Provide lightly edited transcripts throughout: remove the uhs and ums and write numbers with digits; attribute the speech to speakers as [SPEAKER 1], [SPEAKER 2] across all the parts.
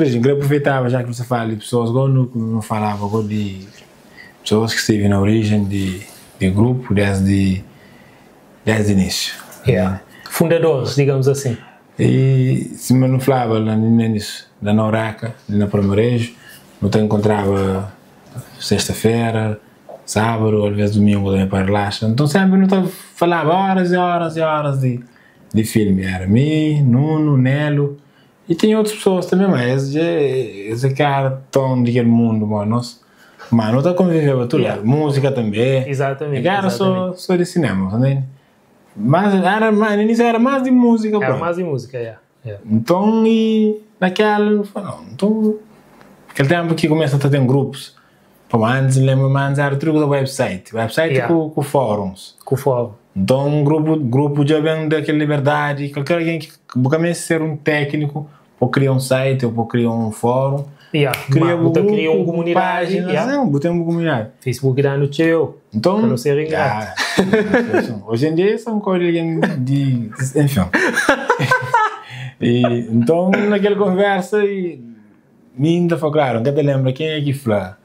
[SPEAKER 1] Cris, N kre aproveitaba já ki bu sta fala di pesoas go nu nu falaba go di pesoas ki stevi na orijen di di grupu desdi desdi inísiu.
[SPEAKER 2] Yeah. Fundadoris, digamos assim.
[SPEAKER 1] I sima nu flaba la na inísiu, la na Oreka, li na Palmareju, nu ta enkontraba sexta-fera, sábadu, alvês dumingu tanbê pa rilaxa. Nton sénpri nu ta falaba óras i óras i óras di di filmi. Éra mi, Nunu, Nelu i tinha otus pesoas tanbê, má es dja es é ka éra ton di kel mundu ma nos. Má nu ta konviveba tudu la, múzika tanbê.
[SPEAKER 2] Izatamenti,
[SPEAKER 1] Ka éra sô
[SPEAKER 2] izatamenti.
[SPEAKER 1] sô di sinéma, bu ta ntende? Mas éra más, na inísiu éra más di múzika
[SPEAKER 2] Éra
[SPEAKER 1] prontu.
[SPEAKER 2] más di múzika, ya, ya.
[SPEAKER 1] Nton i nakéla nu fla, nau, nton kel ténpu ki kumesa ta ten grupus, pamodi antis N lenbra ma antis éra tudu kuza website, website
[SPEAKER 2] Ya.
[SPEAKER 1] ku ku fóruns.
[SPEAKER 2] Ku fórum.
[SPEAKER 1] Nton grupu grupu dja ben da kel liberdadi, kalker algen ki bu ka meste ser un tékniku pa kria un site ô pa kria un fórum,
[SPEAKER 2] Ya,
[SPEAKER 1] kria
[SPEAKER 2] ma
[SPEAKER 1] bu
[SPEAKER 2] bu ta kria un
[SPEAKER 1] grupu, bu
[SPEAKER 2] kumunidadi,
[SPEAKER 1] pájina,
[SPEAKER 2] ya.
[SPEAKER 1] sin, bu ten bu kumunidadi.
[SPEAKER 2] Facebook da-nu txeu, pa
[SPEAKER 1] Nton,
[SPEAKER 2] nu ser ingratu.
[SPEAKER 1] ya, oji en dia são kódigu algen di, enfin. I nton na kel konversa i mi N ta fla klaru, N ka ta lenbra kenha ki fla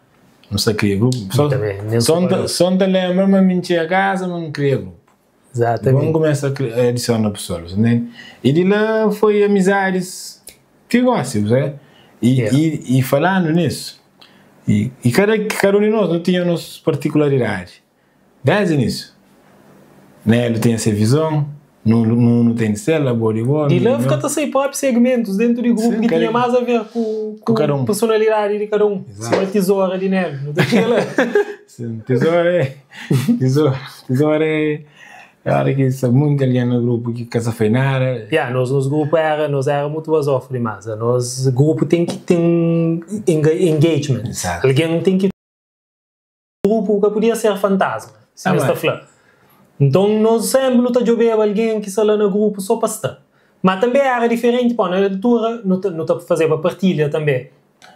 [SPEAKER 1] nu sta kria grupu,
[SPEAKER 2] Mi
[SPEAKER 1] so
[SPEAKER 2] tanbe, nen
[SPEAKER 1] so
[SPEAKER 2] sô
[SPEAKER 1] N
[SPEAKER 2] pa
[SPEAKER 1] ta
[SPEAKER 2] nos.
[SPEAKER 1] so N ta lenbra ma mi N txega kaza ma N kria grupu. Dipôs N
[SPEAKER 2] Exatamente.
[SPEAKER 1] kumesa adisiona pesoas, ntende? I di la foi amizadis ti gósi, bu sabe? I
[SPEAKER 2] Yeah.
[SPEAKER 1] i i falandu nisu, i i kada kada un di nos nu tinha nos partikularidadi desdi inísiu. Nélio tinha se vizon, Nunu Nunu ten di sel, abo di bo,
[SPEAKER 2] Di
[SPEAKER 1] mi di
[SPEAKER 2] la fika
[SPEAKER 1] meu.
[SPEAKER 2] ta sai própi segmentus dentu di grupu
[SPEAKER 1] Sin,
[SPEAKER 2] ki
[SPEAKER 1] kada
[SPEAKER 2] tinha más a ver ku
[SPEAKER 1] ku
[SPEAKER 2] ku
[SPEAKER 1] kada un.
[SPEAKER 2] personalidadi di kada un. Sima
[SPEAKER 1] Izatu.
[SPEAKER 2] tizora di Nélio, nu ta txiga la.
[SPEAKER 1] Sin, tizora é tizora tizora é é ora ki sta munti algen na grupu ki ka sa fai nada.
[SPEAKER 2] Ya, nos nos grupu éra nos éra mutu bazófu dimás. Nos grupu ten ki ten engagement.
[SPEAKER 1] Izatu.
[SPEAKER 2] Algen ten ki. Grupu ka podia ser fantasma, sima es ta fla. Nton, nos sénpri nu ta djobeba algen ki sta la na grupu sô pa sta. Má tanbê éra diferenti, pamodi na altura nu ta nu ta fazeba partilha tanbê.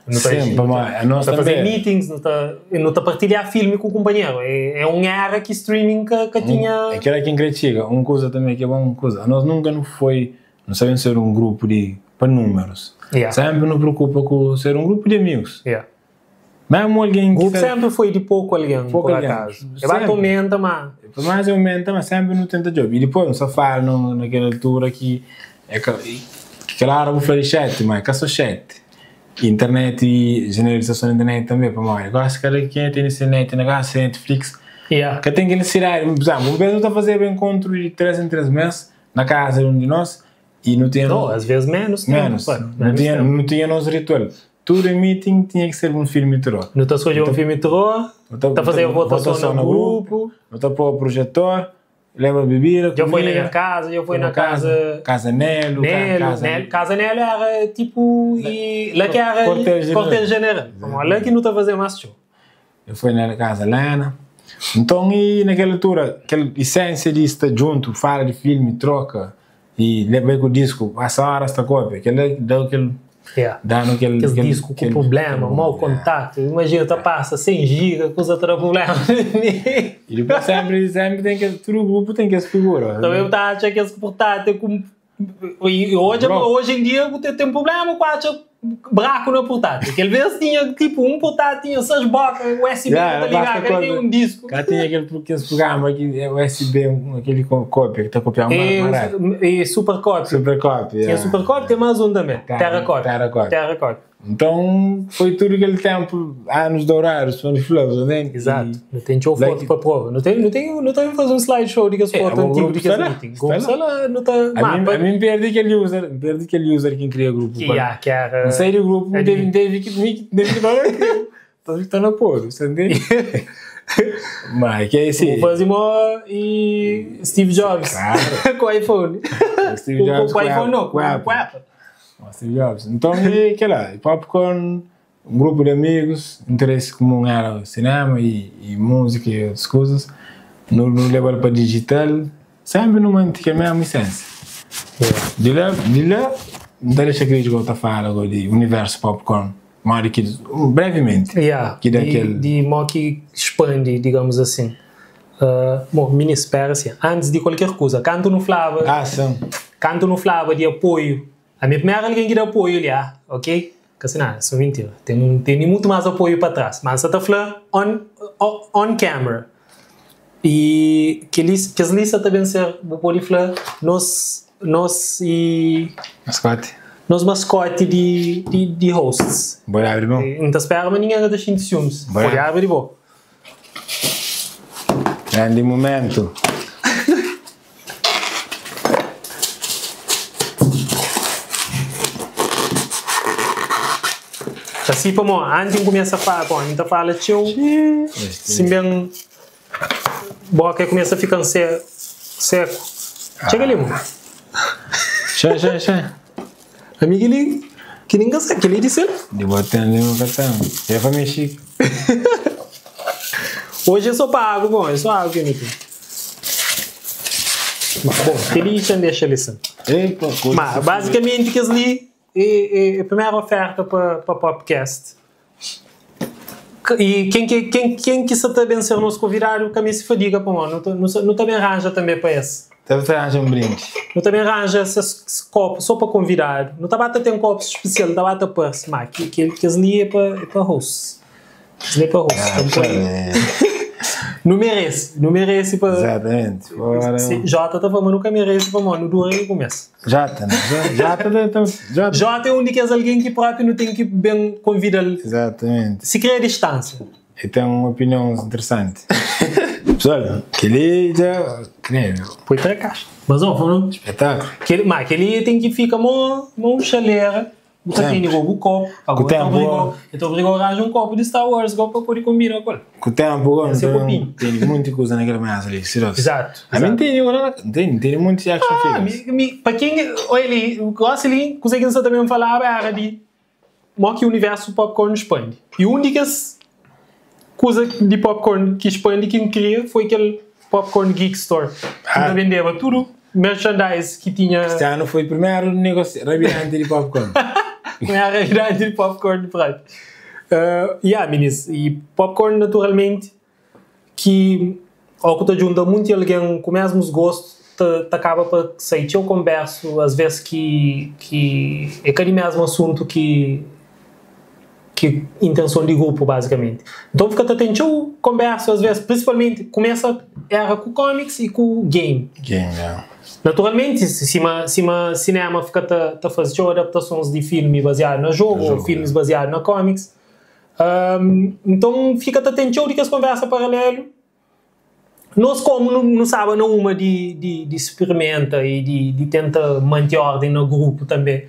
[SPEAKER 2] Nu ta
[SPEAKER 1] Sim, pamodi
[SPEAKER 2] nu ta faze meetings, nu ta nu ta partilha filmi ku kunpanheru. É un éra ki streaming ka ka tinha.
[SPEAKER 1] É kila ki N kre txiga. Un kuza tanbê ki é bon kuza, anos nunka nu foi, nu sabe ser un grupu di pa númerus. Sénpri nu preokupa ku ser un grupu di amigus. Mesmu algen ki
[SPEAKER 2] Grupu
[SPEAKER 1] sa.
[SPEAKER 2] sénpri foi di poku algen,
[SPEAKER 1] Poku
[SPEAKER 2] pur
[SPEAKER 1] algen.
[SPEAKER 2] akazu. E ba ta
[SPEAKER 1] Sénpri.
[SPEAKER 2] omenta, má.
[SPEAKER 1] Por más e omenta, ma sénpri nu tenta djobe. I dipôs nu sta fala no na kel altura ki é ka ki kel óra bu fla di xéti, ma é ka sô xéti. Internet i jeneralizason di internet tanbê, pamodi gósi kada kenha tene se net na kasa, se Netflix,
[SPEAKER 2] Ya.
[SPEAKER 1] ka ten kel nisisidadi. Pur izénplu, un bês nu ta fazeba enkontru di três en três mês na kaza di un di nos i nu tinha
[SPEAKER 2] No, asvês ménus ténpu,
[SPEAKER 1] ménus.
[SPEAKER 2] pa.
[SPEAKER 1] Nu
[SPEAKER 2] Ménus
[SPEAKER 1] tinha
[SPEAKER 2] ténpu.
[SPEAKER 1] nu tinha nos ritual. Tudu meeting tinha ki ser un filmi di teror.
[SPEAKER 2] Nu ta skodje un filmi di teror, ta faze votason na grupu.
[SPEAKER 1] Nu ta pô projetor, leba bebida,
[SPEAKER 2] Dja foi na
[SPEAKER 1] kumida.
[SPEAKER 2] nha kaza, dja foi na kaza.
[SPEAKER 1] Kaza Nelu,
[SPEAKER 2] Nelu, Nelu, kaza Nelu éra tipu i la ki éra kuartel jeneral. Pamodi la ki nu ta faze más txeu.
[SPEAKER 1] Dja foi na kaza Lena. Nton, i na kel altura, kel isensia di sta djuntu, fala di filmi, troka. I leba ku disku, pasa horas ta kopia, kel la da kel
[SPEAKER 2] Yeah.
[SPEAKER 1] danu kel
[SPEAKER 2] Kes
[SPEAKER 1] kel
[SPEAKER 2] disku ku
[SPEAKER 1] kel
[SPEAKER 2] problema,
[SPEAKER 1] kel
[SPEAKER 2] mau
[SPEAKER 1] yeah.
[SPEAKER 2] kontaktu, imajina ta pasa 100 giga, kuza ta da problema.
[SPEAKER 1] I dipôs sempri sempri ten kes tudu grupu ten kes figura.
[SPEAKER 2] Tanbe bu ta atxa kes portátil ku i odja ma oji en dia bu ta ten problema ku atxa Braku na portátil. Kel vez tinha tipo um portátil tinha 6 boka USB
[SPEAKER 1] Yeah,
[SPEAKER 2] ka ta
[SPEAKER 1] basta
[SPEAKER 2] ligaba, ka tinha
[SPEAKER 1] koza.
[SPEAKER 2] um disku.
[SPEAKER 1] Ka tinha aquele aqueles programa que é USB, aquele com cópia que ta copiava
[SPEAKER 2] E,
[SPEAKER 1] mais rápido.
[SPEAKER 2] e super cópia.
[SPEAKER 1] Super cópia.
[SPEAKER 2] Tinha
[SPEAKER 1] yeah.
[SPEAKER 2] super cópia, tem mais um também. Terra cópia.
[SPEAKER 1] Terra cópia.
[SPEAKER 2] Terra cópia.
[SPEAKER 1] Então foi tudo aquele tempo, anos dourados, quando falamos, né?
[SPEAKER 2] Exato. Não tem txeu
[SPEAKER 1] Like-
[SPEAKER 2] foto pa prova. Não tem, não tem, não tem fazer um slideshow de kes
[SPEAKER 1] É,
[SPEAKER 2] foto
[SPEAKER 1] o
[SPEAKER 2] antigo
[SPEAKER 1] grupo
[SPEAKER 2] de kes
[SPEAKER 1] está lá,
[SPEAKER 2] meeting.
[SPEAKER 1] está
[SPEAKER 2] Grupo
[SPEAKER 1] lá.
[SPEAKER 2] está lá, não tá
[SPEAKER 1] A mim,
[SPEAKER 2] mapa.
[SPEAKER 1] a mim perdi aquele user, perdi aquele user que cria grupo.
[SPEAKER 2] Que, yeah, que era.
[SPEAKER 1] Não saí do grupo,
[SPEAKER 2] É
[SPEAKER 1] teve,
[SPEAKER 2] de-
[SPEAKER 1] teve que me teve que dar tá na porra, você entende? Mas que é esse.
[SPEAKER 2] O Fazimó e Steve Jobs.
[SPEAKER 1] Claro.
[SPEAKER 2] com o iPhone.
[SPEAKER 1] Steve
[SPEAKER 2] Com,
[SPEAKER 1] Jobs
[SPEAKER 2] com o
[SPEAKER 1] com a-
[SPEAKER 2] iPhone não,
[SPEAKER 1] com a
[SPEAKER 2] com,
[SPEAKER 1] Apple.
[SPEAKER 2] com a Apple.
[SPEAKER 1] Steve Jobs. Então, e aquela, Popcorn, um grupo de amigos, interesse comum era cinema e, e música e outras coisas. No, no levar para digital, sempre numa antiga mesma essência.
[SPEAKER 2] Yeah.
[SPEAKER 1] De lá, de lá, não deixa que eu fala agora de universo Popcorn, mas que brevemente.
[SPEAKER 2] Yeah,
[SPEAKER 1] Que
[SPEAKER 2] de,
[SPEAKER 1] daquele-
[SPEAKER 2] de modo que expande, digamos assim. Uh, bom, mini espera assim, antes de qualquer coisa, canto no flava,
[SPEAKER 1] Ah, sim.
[SPEAKER 2] canto no flava de apoio. A minha primeira alguém que dá apoio ali, ah, ok? Ka si nada, so mintira. Ten tene mutu mas apoiu pa tras, ma N sa ta fla on on camera. I kel-li kes li sa ta ben ser, bu pode fla, nos nos i
[SPEAKER 1] Maskoti.
[SPEAKER 2] Nos maskoti di di di hosts.
[SPEAKER 1] Bode abri bo.
[SPEAKER 2] N ta spera ma ningen ka ta xinti siumis.
[SPEAKER 1] Bode
[SPEAKER 2] Pode abri bo.
[SPEAKER 1] Grandi mumentu.
[SPEAKER 2] Asi pamo anti N kumesa fala, pamo N ta fala txeu, si N ben boka kumesa fika-m seku. Txega li mo.
[SPEAKER 1] Xa, xa, xa.
[SPEAKER 2] Ami kel-li ki nin ka sa, kel-li di sel.
[SPEAKER 1] Di bo ten li bo ka ten. É pa mexi.
[SPEAKER 2] Oji é so pa agu, bon, é so agu ki mi ten. Ma bon, kel-li txa N dexa li sin.
[SPEAKER 1] Epa, koza
[SPEAKER 2] Ma bazikamenti kes li é é primeru oferta pa pa popcast. I ken ki ken ken ki sa ta ben ser nos konvidadu ka meste fadiga pamodi nu ta nu sa nu ta ben ranja tanbe pa es.
[SPEAKER 1] Ta ben ranja un brindi.
[SPEAKER 2] Nu ta ben ranja ses kopu so pa konvidadu. Nu ta ba ta ten kopus spesial, nu ta ba ta parse ma ki ki kes li é pa é pa hosts. Kes li é pa hosts.
[SPEAKER 1] Ah,
[SPEAKER 2] Então
[SPEAKER 1] pessoal,
[SPEAKER 2] poi
[SPEAKER 1] é.
[SPEAKER 2] Nu merese, nu merese pa
[SPEAKER 1] Exatamente. Fora.
[SPEAKER 2] Si Jota ta fla ma nu ka merese pamodi nu dura ki kumesa.
[SPEAKER 1] Jota, né? Jota ta, ta, Jota.
[SPEAKER 2] Jota é un di kes algen ki propi nu ten ki ben konvida-l.
[SPEAKER 1] Exatamente.
[SPEAKER 2] Si kre a distánsia.
[SPEAKER 1] El ten un opinion interesanti. Pessoal, kel-li dja kredu.
[SPEAKER 2] Poi tra kaxa. Mas ó, fala.
[SPEAKER 1] Espetáculo.
[SPEAKER 2] Kel, ma kel-li ten ki fika mo, mo un xalera. Bu ka tene go bu kopu.
[SPEAKER 1] Ku
[SPEAKER 2] Agora
[SPEAKER 1] tempu go.
[SPEAKER 2] El ta obriga ranja un kopu di Star Wars go pa pode kombina ku el.
[SPEAKER 1] Ku tempu go
[SPEAKER 2] Ese
[SPEAKER 1] N
[SPEAKER 2] kopinhu.
[SPEAKER 1] tene munti kuza na kel mesa li, siros.
[SPEAKER 2] Exato,
[SPEAKER 1] Ami
[SPEAKER 2] exato.
[SPEAKER 1] N tene go la, N tene, N tene munti action
[SPEAKER 2] Ah,
[SPEAKER 1] figures.
[SPEAKER 2] mi, mi, pa ken, oia li, gosi li, kuze ki N sa ta ben falaba era di mo ki universu popcorn spandi. I un di kes kuza di popcorn ki spandi ki N kria foi kel Popcorn Geek Store. Ki N ta
[SPEAKER 1] Ah.
[SPEAKER 2] bendeba tudu merchandise ki tinha.
[SPEAKER 1] Cristiano foi primeru negosi rabidanti di popcorn.
[SPEAKER 2] Primeru rabidanti di popcorn di prati. Ya, minis, i popcorn naturalmenti ki ó ku ta djunta munti algen ku mesmus gostu ta ta kaba pa sai txeu konbersu asves ki ki é ka di mesmu asuntu ki ki intenson di grupu bazikamenti. Nton fika ta ten txeu konbersu asves prinsipalmenti kumesa era ku comics i ku game.
[SPEAKER 1] Game, ya.
[SPEAKER 2] Naturalmenti sima sima sinema fika ta ta faze txeu adaptasons di filmi baziadu na jogu
[SPEAKER 1] Na
[SPEAKER 2] ou
[SPEAKER 1] jogu,
[SPEAKER 2] filmis
[SPEAKER 1] ya.
[SPEAKER 2] baziadu na comics. Nton fika ta ten txeu di kes konversa paralelu. Nos komu nu nu staba na uma di di di sprimenta i di di tenta manti orden na grupu tanbe.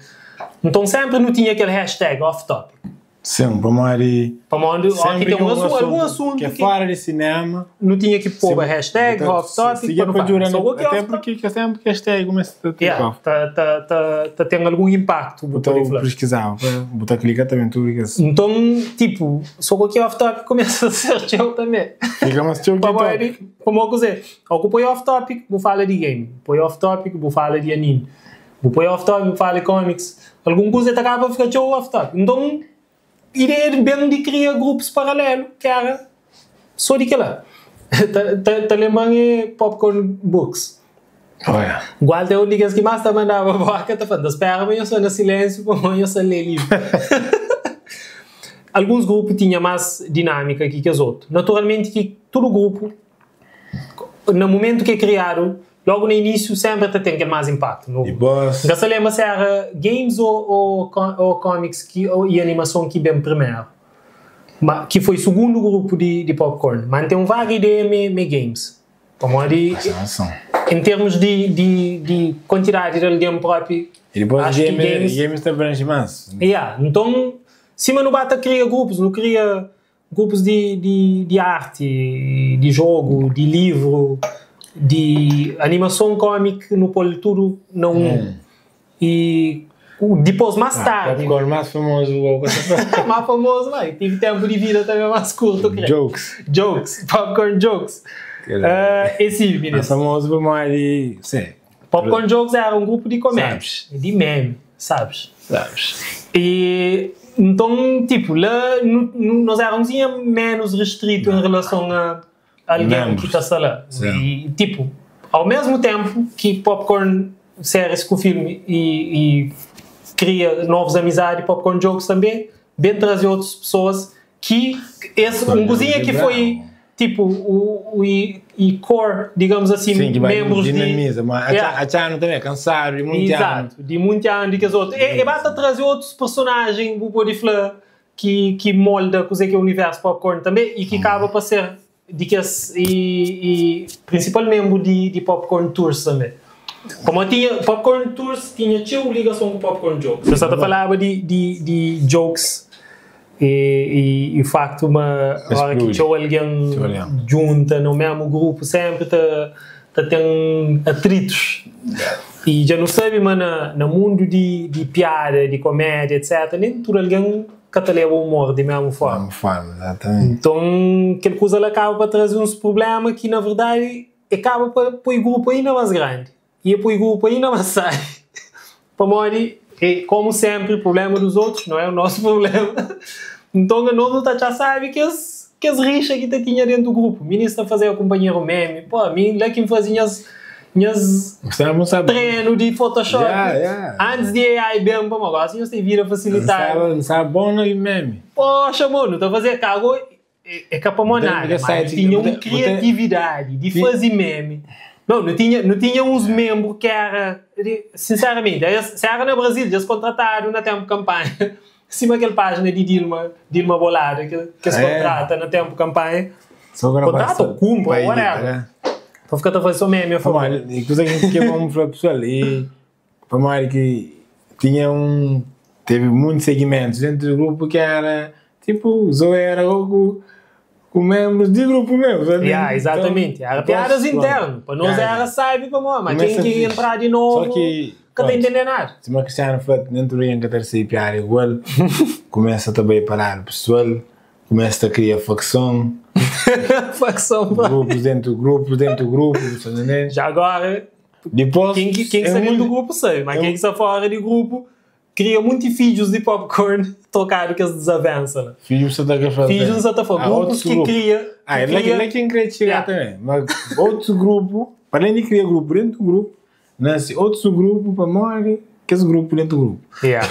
[SPEAKER 2] Nton senpri nu tinha kel hashtag off topic.
[SPEAKER 1] Sim, pamodi
[SPEAKER 2] Pamodi ó ki
[SPEAKER 1] senpri
[SPEAKER 2] ten
[SPEAKER 1] ki
[SPEAKER 2] un
[SPEAKER 1] un
[SPEAKER 2] asu algun
[SPEAKER 1] asuntu
[SPEAKER 2] asuntu
[SPEAKER 1] ki é
[SPEAKER 2] ki
[SPEAKER 1] fora di sinema,
[SPEAKER 2] nu tinha ki
[SPEAKER 1] si
[SPEAKER 2] poba hashtag
[SPEAKER 1] bu ta
[SPEAKER 2] off topic
[SPEAKER 1] si
[SPEAKER 2] pa
[SPEAKER 1] é
[SPEAKER 2] nu
[SPEAKER 1] pa
[SPEAKER 2] fala.
[SPEAKER 1] djuda
[SPEAKER 2] So go ki
[SPEAKER 1] até
[SPEAKER 2] off topic
[SPEAKER 1] porque ke senpri ki hashtag kumesa ta take
[SPEAKER 2] Yeah,
[SPEAKER 1] off.
[SPEAKER 2] ta ta ta ta ten algun inpaktu
[SPEAKER 1] Bu
[SPEAKER 2] bu
[SPEAKER 1] ta
[SPEAKER 2] pode fla.
[SPEAKER 1] piskizaba pa bu ta klika ta ben tudu kes.
[SPEAKER 2] Nton, tipu, so ku ki off topic kumesa ta ser txeu tanbe.
[SPEAKER 1] Fika mas txeu ki
[SPEAKER 2] Pamodi,
[SPEAKER 1] topic.
[SPEAKER 2] pamodi kuzê? Ó ku poi off topic, bu fala di game, bu poi off topic, bu fala di anime, bu poi off topic, bu fala di comics, algun kuza ta kaba pa fika txeu off topic. Nton, ideia ben di kria grupus paralelu ki era so di kila. Ta ta ta lenbra-m é Popcorn Books.
[SPEAKER 1] Oia.
[SPEAKER 2] Gualta é un di kes ki más ta mandaba boka, ta fla, N ta spera ma nhos sta na silénsiu pamodi nhos sta lé livru. Alguns grupu tinha más dinámika ki kes otu. Naturalmenti ki tudu grupu, na mumentu ki é kriadu, lógu na inísiu, sénpri ta ten kel más inpaktu.
[SPEAKER 1] I bos.
[SPEAKER 2] N ka sta lenbra si éra games ô kómiks i animason ki ben primeru, ma ki foi sugundu grupu di Popcorn. Ma N ten un vaga ideia ma é games. Pamodi en termus di kuantidadi di algen propi,
[SPEAKER 1] E dipôs
[SPEAKER 2] acho ki
[SPEAKER 1] game,
[SPEAKER 2] games.
[SPEAKER 1] games ta abrange más.
[SPEAKER 2] Yeah, nton sima nu ba ta kria grupus, nu kria grupus di di di arti, di jogu, di livru, di animason komik, nu pô-l tudu na un. E dipôs más
[SPEAKER 1] Ah,
[SPEAKER 2] tardi.
[SPEAKER 1] popcorn más famozu gogo ka ta fla.
[SPEAKER 2] Más famozu la, e tive tempu di vida tanbe más kurtu kre.
[SPEAKER 1] Jokes.
[SPEAKER 2] Jokes, popcorn jokes. É si,
[SPEAKER 1] Más
[SPEAKER 2] minis.
[SPEAKER 1] famozu pamodi, se.
[SPEAKER 2] Popcorn Jokes era un grupu di komédia,
[SPEAKER 1] Sabes.
[SPEAKER 2] di meme, sabes.
[SPEAKER 1] Sabes.
[SPEAKER 2] E nton, tipu, la nu, nu, nos era un kuzinha menus restritu en relason a algen ki
[SPEAKER 1] Membros.
[SPEAKER 2] ta sta la.
[SPEAKER 1] Sim.
[SPEAKER 2] E, tipu, au mesmu tempu ki Popcorn séries ku filmi i, i. kria novus amizadi, Popcorn Jokes tanbe ben traze otus pesoas ki es un kuzinha ki foi tipo o e, e core, digamos assim,
[SPEAKER 1] Sim, que vai
[SPEAKER 2] membros de
[SPEAKER 1] dinamiza, mas
[SPEAKER 2] Yeah.
[SPEAKER 1] a Tchano também é cansado de muito ano.
[SPEAKER 2] Exato, de muito ano de que as outras. E basta trazer outros personagens, bu pode falar, que molda coisa que é o universo Popcorn também e que acaba para ser de que as, e principal membro de Popcorn Tours também. Como tinha Popcorn Tours tinha tinha ligação com Popcorn Jokes. Eu só te falava de jokes e facto uma hora que
[SPEAKER 1] Explode.
[SPEAKER 2] tinha alguém
[SPEAKER 1] Tinha alguém.
[SPEAKER 2] junta no mesmo grupo sempre tá tem atritos. E já não sabe, mas no mundo de piada, de comédia, etc., nem tudo alguém que te leva o humor de mesma forma.
[SPEAKER 1] Vamos forma, exatamente.
[SPEAKER 2] Então, aquela coisa lá acaba para trazer uns problemas que, na verdade, acaba para pôr o grupo ainda mais grande. E pôr o grupo ainda mais sai. Para morrer, e, como sempre, o problema dos outros não é o nosso problema. Então, a nós já sabe que as rixas que te tinha dentro do grupo. O ministro fazer o companheiro meme. Pô, a mim, lá quem fazia as
[SPEAKER 1] Você não sabe.
[SPEAKER 2] treino de Photoshop.
[SPEAKER 1] Yeah, yeah.
[SPEAKER 2] Antes de AI bem, pô, agora assim você vira
[SPEAKER 1] Não
[SPEAKER 2] facilitar.
[SPEAKER 1] sabe, não sabe bom no meme.
[SPEAKER 2] Poxa, mano, tá fazer cago é capaz de nada,
[SPEAKER 1] Porque
[SPEAKER 2] mas
[SPEAKER 1] site-
[SPEAKER 2] tinha uma criatividade de fazer meme. Não tinha uns membros que era, sinceramente, se era no Brasil, eles contrataram na tempo campanha. Cima aquela página de Dilma Bolada, que se contrata na tempo campanha.
[SPEAKER 1] Só agora
[SPEAKER 2] Contrata ou cumpra,
[SPEAKER 1] Vai,
[SPEAKER 2] whatever.
[SPEAKER 1] né?
[SPEAKER 2] Para ficar a fazer só meme, eu falo.
[SPEAKER 1] Olha, e coisa que vamos falar pessoal, e para mais que tinha um, teve muitos segmentos dentro do grupo que era, tipo, zoeira com membros de grupo mesmo, sabe?
[SPEAKER 2] Yeah, exatamente. Era
[SPEAKER 1] Então,
[SPEAKER 2] piadas
[SPEAKER 1] pronto.
[SPEAKER 2] internas. Para nós
[SPEAKER 1] Yeah,
[SPEAKER 2] era sabe para nós, mas
[SPEAKER 1] Começa
[SPEAKER 2] quem que
[SPEAKER 1] fixe.
[SPEAKER 2] entrar de novo,
[SPEAKER 1] Só que,
[SPEAKER 2] que não
[SPEAKER 1] pronto.
[SPEAKER 2] entender nada.
[SPEAKER 1] Se uma Cristiano foi dentro do que terceira piada igual, começa também a parar o pessoal, começa a criar facção,
[SPEAKER 2] Facção, pá.
[SPEAKER 1] grupos dentro do grupo, dentro do grupo, tá entendendo?
[SPEAKER 2] Já agora,
[SPEAKER 1] Depois,
[SPEAKER 2] quem que
[SPEAKER 1] é
[SPEAKER 2] está dentro do
[SPEAKER 1] muito-
[SPEAKER 2] grupo sabe, mas
[SPEAKER 1] é
[SPEAKER 2] quem que está fora do grupo cria muitos filhos de popcorn trocado que as desavenças. Né?
[SPEAKER 1] Filhos você tá a fazer.
[SPEAKER 2] Filhos não está falando,
[SPEAKER 1] Ah,
[SPEAKER 2] grupos
[SPEAKER 1] outros
[SPEAKER 2] que
[SPEAKER 1] grupos.
[SPEAKER 2] cria.
[SPEAKER 1] Ah,
[SPEAKER 2] que
[SPEAKER 1] ele
[SPEAKER 2] cria,
[SPEAKER 1] é quem queria chegar
[SPEAKER 2] Yeah.
[SPEAKER 1] também. Mas outro grupo, para além de criar grupo dentro do grupo, nasce outro grupo para morrer, que esse grupo dentro do grupo.
[SPEAKER 2] Yeah.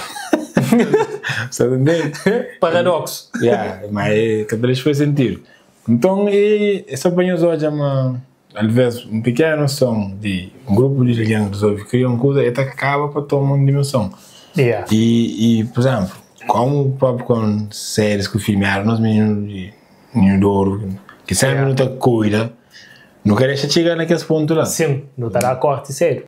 [SPEAKER 1] Sabe entender?
[SPEAKER 2] Paradoxo.
[SPEAKER 1] Yeah, mas cada vez faz sentido. Então, e, só para nós hoje é uma, às vezes, um pequeno som de um grupo de alguém que resolve criar uma coisa e até que acaba para tomar uma dimensão.
[SPEAKER 2] Yeah.
[SPEAKER 1] E, por exemplo, como o próprio com séries que filmaram, nós meninos de menino de ouro, que sempre
[SPEAKER 2] Yeah.
[SPEAKER 1] não te cuida, não quer deixar chegar naquele ponto lá.
[SPEAKER 2] Sim, não estará corte sério.